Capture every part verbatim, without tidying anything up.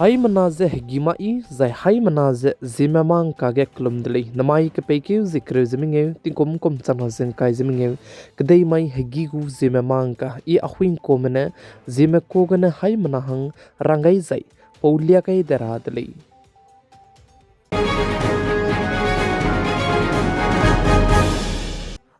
Haimena ze hegî mâ yi, zai haimena ze ziemme mâ ngka ge kelum de lei. Namai kepeikeu zie kereu ze mengeu, tingkum kum changna ze ngkai ze mengeu, kedei mai hegî gu ziemme mâ ngka, i Ahuingkuame ne ziemme ku gene haimena hang rang gai zai pau lia gai de ra de lei.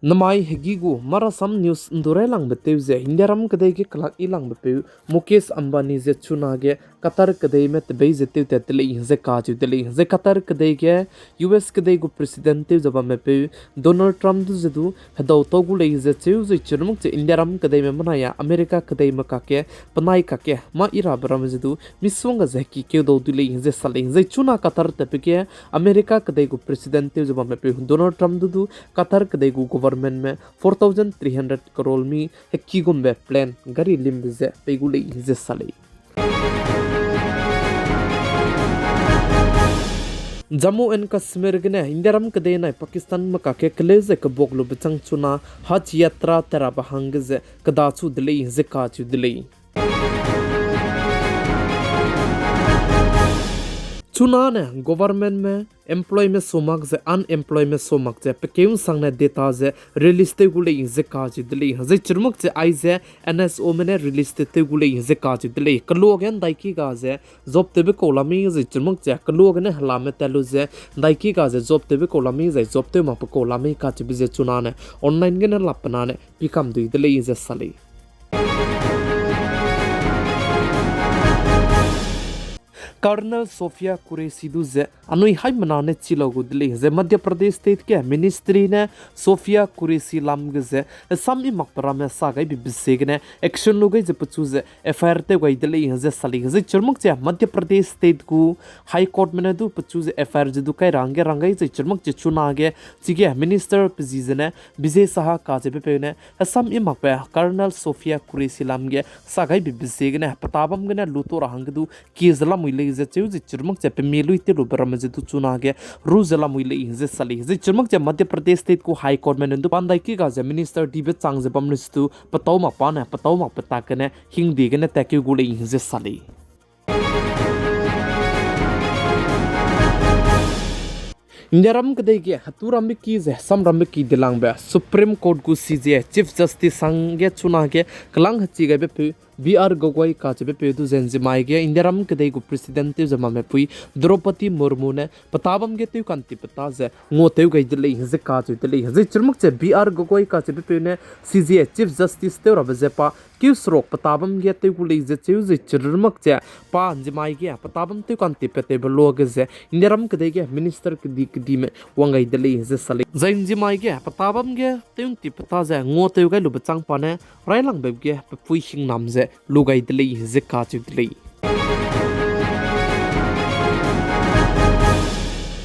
Namai hegî gu Marasam News ndu railangbe tew ze Indiaram kedei ge kelak yilangbe peu Mukesh Ambani ze chunage Qatar kedeime tebei ze tewtat de lei ze kacheu de lei. Zai Qatar kedei ge U S kedei gu President tew ze bamme peu Donald Trump du ze du hedau tau gu lei ze cheu zai chirmuk ze Indiaram kedeime benai a America kedeime kakge penai kakge mâ yi rabe ramme ze du misongga ze hekikeu dau du lei ze sa lei. Zai chuna Qatar tatbe ge America kedei gu President tew ze bamme peu Donald Trump du du Qatar kedei gu governmentme four thousand three hundred crore mi heki gumbe plane gari limbe ze pei gu lei ze sa lei. Jammu and Kashmir gene Indiaram kedei nai Pakistanme kakge keleu ze kebuak lube chang chuna Haj Yatra tat rabe hangge ze kedachu de lei ze kacheu de lei. Chunane governmentme employme so mak ze unemployme so mak ze pekeu nsangne data ze release tew gu lei ze kacheu de lei. Zai chirmuk ze aize N S Ome ne release tew tew gu lei ze kacheu de lei. Keloa ge ndaiki ga ze job tewbe kau la mei zai chirmuk ze keloa gene helame tat lu ze ndaiki ga ze job tewbe kau la mei zai job tew makbe kau la mei kacheube ze chunane online gene lappenane pikam dui de lei ze sa lei. Colonel Sophia Qureshi du ze anui haimena ne chi lau gu de lei ze Madhya Pradesh State ge Ministry ne Sophia Qureshi lam ge ze hesam i makbe ramme sa gaibe be ziegene action lu gai ze pechu ze F I R tew gai de lei ze sa lei. Zai chirmuk ze Madhya Pradesh State gu High Courtme ne du pechu ze F I R ze du kai ra hangge rang gai zai chirmuk ze chunage chige Minister pe zi zene Vijay Shah kacheube peu ne hesam i makbe Colonel Sophia Qureshi lam ge sa gaibe be ziegene peta bam gene lu tau ra hangge du kie ze lamui lei ze cheu ze chirmuk ze pemi lui tew lube ramme ze du chunage ru ze lamui lei ze sa lei. Zai chirmuk ze Madhya Pradesh State gu High Courtme ne du pa ndaiki ga ze Minister dibe chang ze bam lu ze du petau mak pa ne petau makbe tak gene hingdi gene tatkeu gu lei ze sa lei. Indiaram kedei ge hetu rambe ki ze hesam rambe ki dilangbe Supreme Court gu C J Chief Justice hangge chunage kelang hechi gaibe peu B R Gogoi kacheube peu du ze nzimai ge Indiaram kedei gu President tew ze bamme pui Droupadi Murmu ne peta bam ge tew kantipeta ze nguatew gai de lei ze kacheu de lei. Zai chirmuk ze B R Gogoi kacheube peu ne C J Chief Justice tew rabe ze pa keu seruk peta bam ge tew gu lei ze cheu zai chirmuk ze pa nzimai ge peta bam tew kantipetewbe luage ze Indiaram kedei ge Minister kedi kedime wang gai de lei ze sa lei. Zai nzimai ge peta bam ge tew ntipeta ze nguatew gai lube chang pa ne railangbe ge pepui hingnam ze lu gai de lei ze kacheu de lei.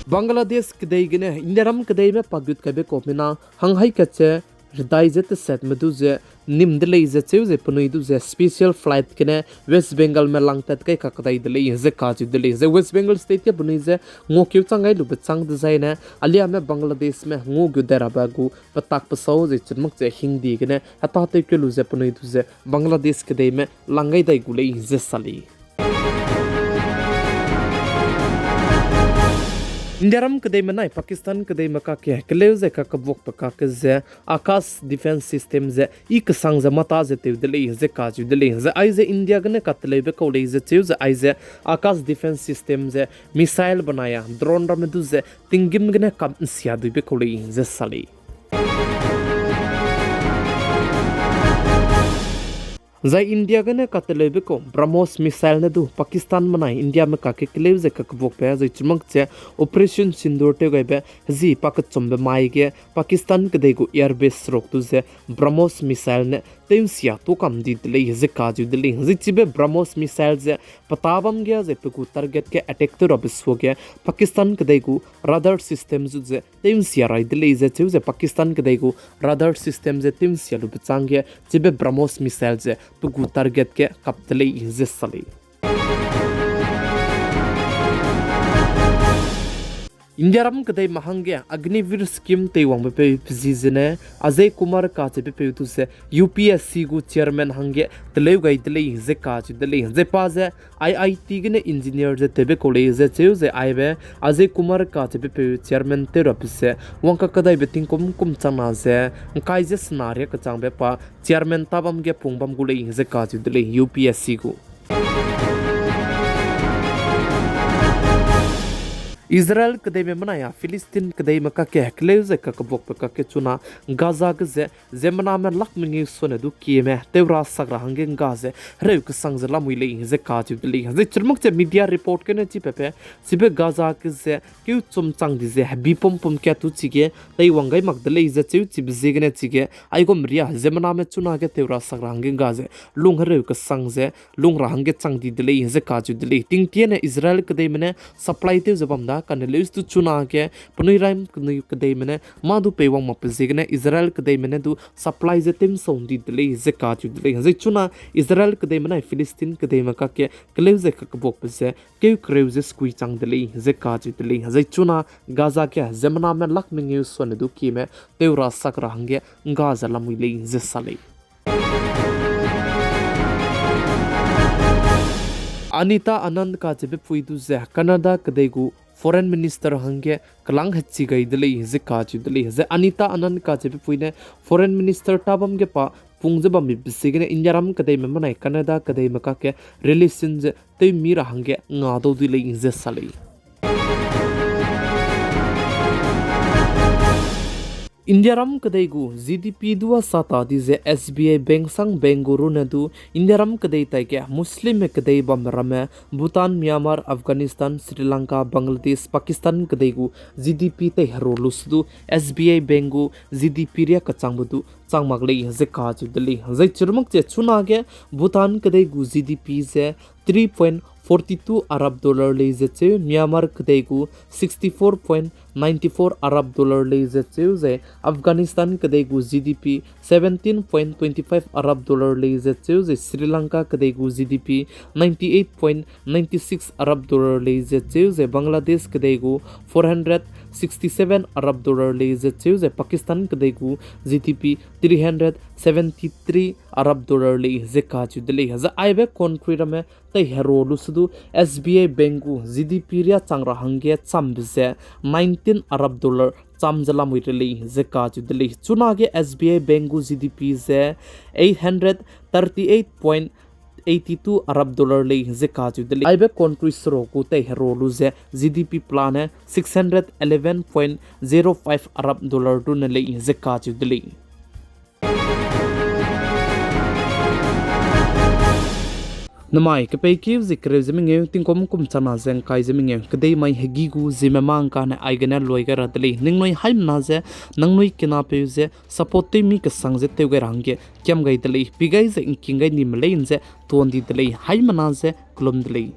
Bangladesh kedei gene Indiaram kedeime pagut kaibe kau mina hanghai kat ze redai ze tesetme du ze nim de lei ze cheu ze penui du ze special flight gene West Bengalme langtat kai kakdai de lei ze kacheu de lei. Zai West Bengal State ge penui ze nguakeu chang gai lube chang dezaine aliame Bangladeshme ngua gu dai rabe gu petak pesau zai chirmuk ze hingdi gene heta tewkeu lu ze penui du ze Bangladesh kedeime lang gai dai gu lei ze sa lei. Indiaram kedeime nai Pakistan kedeime kakge keleu ze kakebuakbe kakge ze Akash Defence System ze i kesang ze mata ze tew de lei ze kacheu de lei. Zai aize India gene kateleube kau lei ze cheu ze aize Akash Defence System ze missile benai a drone ramme du ze tinggîm gene kap nsia duibe kau lei ze sa lei. Zai India gene kateleube kau BrahMos missile ne du Pakistanme nai Indiame kakge keleu ze kakebuakbe zai chirmuk ze Operation Sindoor tew gaibe hezi pakechumbe mai ge Pakistan kedei gu airbase seruk du ze BrahMos missile ne tew nsia tu kam di de lei ze kacheu de lei. Zai chibe BrahMos missile ze peta bam ge zai pe gu target ge attack tew rabe suage Pakistan kedei gu radar system zu ze tew nsia rai de lei ze cheu ze Pakistan kedei gu radar system ze tew nsia lube chang ge chibe BrahMos missile ze pe gu target ge kap de lei ze sa lei. Indiaram kedeime hangge Agniveer scheme teiwangbe peu pezi zene Ajay Kumar kacheube peu du ze U P S C gu chairman hangge teleu gai de lei ze kacheu de lei. Zai pa ze I I T gene engineer ze tewbe kau lei ze cheu ze aibe Ajay Kumar kacheube peu chairman tew rabe ze wangkak kedaibe tingkum kum changna ze ngkai ze sena riak kechangbe pa chairman tabam ge pung bam gu lei ze kacheu de lei U P S C gu. Israel kedeime menai a Philistine kedeime kakge keleu ze kakebuakbe kakge chuna Gaza ge ze ziemmename lak mengeu suane du kieme tew ra sak ra hangge ngga ze hereu kesang ze lamui lei ze kacheu de lei. Zai chirmak ze media report gene chipepe chibe Gaza ge ze keu chum chang di ze hebi pum pum kat tu chige teiwang gai mak de lei ze cheu chibe ziegene chige aigum ria ziemmename chunage tew ra sak ra hangge ngga ze lung hereu kesang ze lung ra hangge chang di de lei ze kacheu de lei. Tingtiene Israel kedeime ne supply tew ze bam da kane leus du chunage penui raim kenui kedeime ne mâ du peiwang makbe ziegene Israel kedeime ne du supply ze tew nsau di de lei ze kacheu de lei. Zai chuna Israel kedeime nai Philistine kedeime kakge keleu ze kakebuakbe ze keu kereu ze sukui chang de lei ze kacheu de lei. Zai chuna Gaza ge ziemmename lak mengeu suane du kieme tew ra sak ra hangge ngga ze lamui lei ze sa lei. Anita Anand kacheube pui du ze Canada kedei gu Foreign Minister hangge kelang hechi gai de lei ze kacheu de lei. Zai Anita Anand kacheube pui ne Foreign Minister tabam ge pa pung ze bambe ziegene Indiaram kedeime menai Canada kedeime kakge relation ze tewmi ra hangge nga dau di lei ze sa lei. Indiaram kedei gu G D P du a sa ta di ze S B I Bank sang bank gu rune du Indiaram kedei taige Muslimme kedei bambe ramme Bhutan, Myanmar, Afghanistan, Sri Lanka, Bangladesh, Pakistan kedei gu G D P teiherua lu se du S B I Bank gu G D P riak kechangbe du chang mak lei ze kacheu de lei. Zai chirmak ze chunage Bhutan kedei gu G D P ze three point forty two Arab dollar lei ze cheu, Myanmar kedei gu sixty four point ninety four Arab dollar lei ze cheu, zai Afghanistan kedei gu G D P seventeen point twenty five Arab dollar lei ze cheu, zai Sri Lanka kedei gu G D P ninety eight point ninety six Arab dollar lei ze cheu, zai Bangladesh kedei gu four hundred sixty seven Arab dollar lei ze cheu, zai Pakistan kedei gu G D P three hundred seventy three Arab dollar lei ze kacheu de lei. Zai aibe country ramme teiherua lu se du S B I Bank gu G D P riak chang ra hangge chambe ze nineteen Arab dollar cham ze lamui re lei ze kacheu de lei. Chunage S B I Bank gu G D P ze eight hundred thirty eight point eighty two Arab dollar lei ze kacheu de lei. Aibe country seruk gu teiherua lu ze G D P pelane six hundred eleven point zero five Arab dollar du ne lei ze kacheu de lei. Namai kepeikeu zie kereu ze mengeu, tingkum kum chana ze ngkai ze mengeu, kedei mai hegî gu ziemme mâ ngkane aigene luai gai ra de lei. Ningnui haimena ze, nangnui kinapeu ze, support tewmi kesang ze tew gai ra hangge kiam gai de lei, pi gai ze ngking gai nime lei nze tuan di de lei, haimena ze kelum de lei.